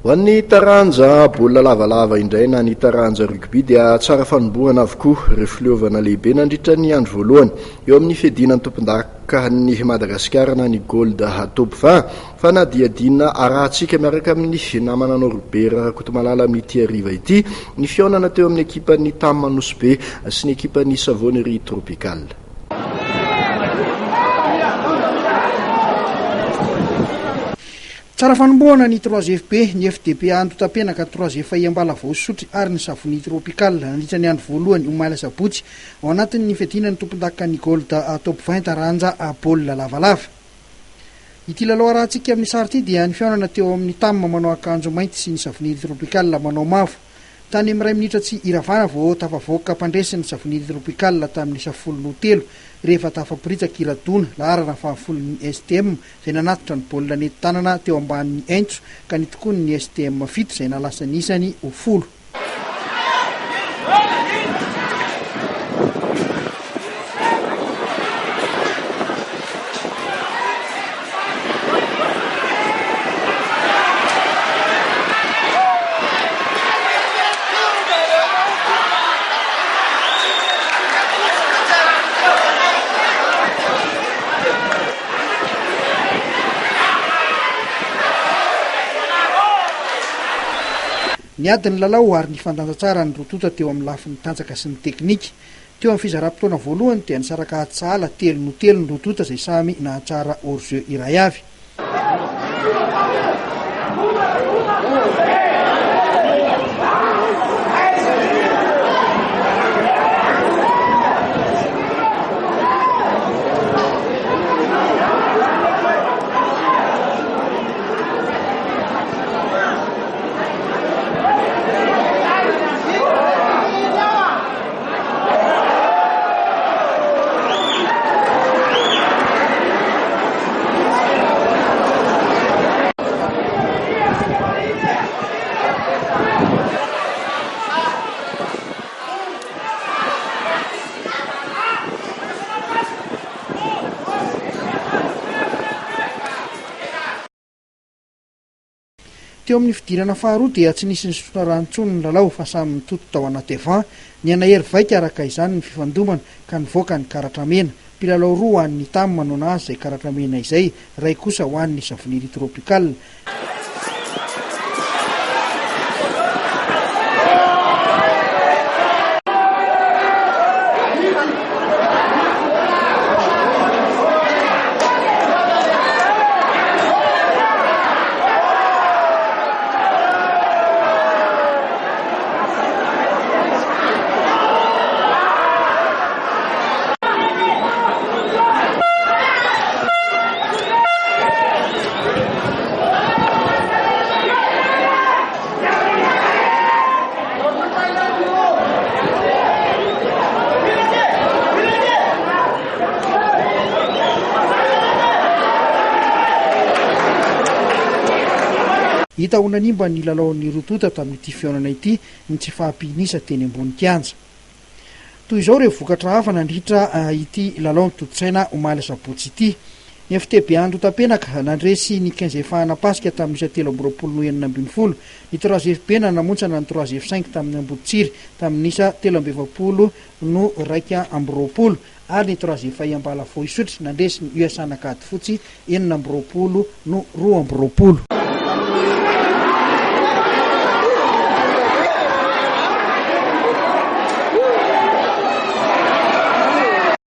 Ho an'ny taranja baolina lavalava indray na ny taranja rugby dia tsara fanombohana avokoa ireo fileovana lehibe nandritra ny andro voalohany eo amin'ny fiadiana ny tompondakan'i Madagasikara na ny Gold Top 20. Fanadihadiana arahantsika miaraka amin'ny namana Norbert Rakotomalala amin'ity hariva ity ny fihaonana teo amin'ny ekipan'ny Tam Nosy Be sy ny ekipan'ny Savonnerie Tropicale. Tsara fanombohana ny Trois FB, ny FDPA Andotapenaka, Trois FI Ambalavao-Isotry ary ny Savony Tropical nandritra ny andro voalohany omaly asabotsy ao anatin'ny fiadiana ny tompondakan'ny Gold Top 20 taranja baolina lavalava. Ity lalao arahantsika amin'ny sary ity dia ny fihaonana teo amin'ny Tam manao akanjo mainty sy ny Savony Tropical manao mavo. Tany amin'ny iray minitra tsy iravana vao tafavoaka mpandresy ny Savonily Tropical tamin'ny isa folo noho telo rehefa tafaporitsaka i Radona, laharana fahafolon'ny STM, izay nanatitra ny baolina nety tanana teo ambanin'ny Entso ka nitokon'ny STM fito izay nahalasa ny isany ho folo. Niady ny lalao ary nifandanja tsara ny roa tonta teo amin'ny lafiny tanjaka sy ny teknika. Teo amin'ny fizaram-potoana voalohany dia nisaraka ady sahala telo noho telo ny roa tonta izay samy nahatsara hors-jeu iray avy. Teo amin'ny fidirana faharoa dia tsy nisy nisotroana rano intsony ny lalao fa samy nitoto tao anaty avant. Nihanahery vaika araka izany ny fifandomana ka nivoaka ny karatra mena. Mpilalao roa ho an'ny Tam no nahazo izay karatra mena izay, iray kosa ho an'ny Savonnerie Tropicale. Hita ho nanimba ny lalaon'ny roa tonta tamin'ity fihaonana ity ny tsy fahampian'isa teny ambony kianja. Toy izao ireo vokatra hafa nandritra ity lalao notontosaina omaly asabotsy ity. Ny FTB Andotapenaka nandresy ny Quinze Fahanapasika tamin'ny isa 23 noho 16. Ny Trois FB nanamontsana ny Trois F cinq tamin'ny Amboditsiry tamin'ny isa 43 no 21 ary ny Trois FI Ambalafo Isotry nandresy ny US Anakadifotsy 26 no 22.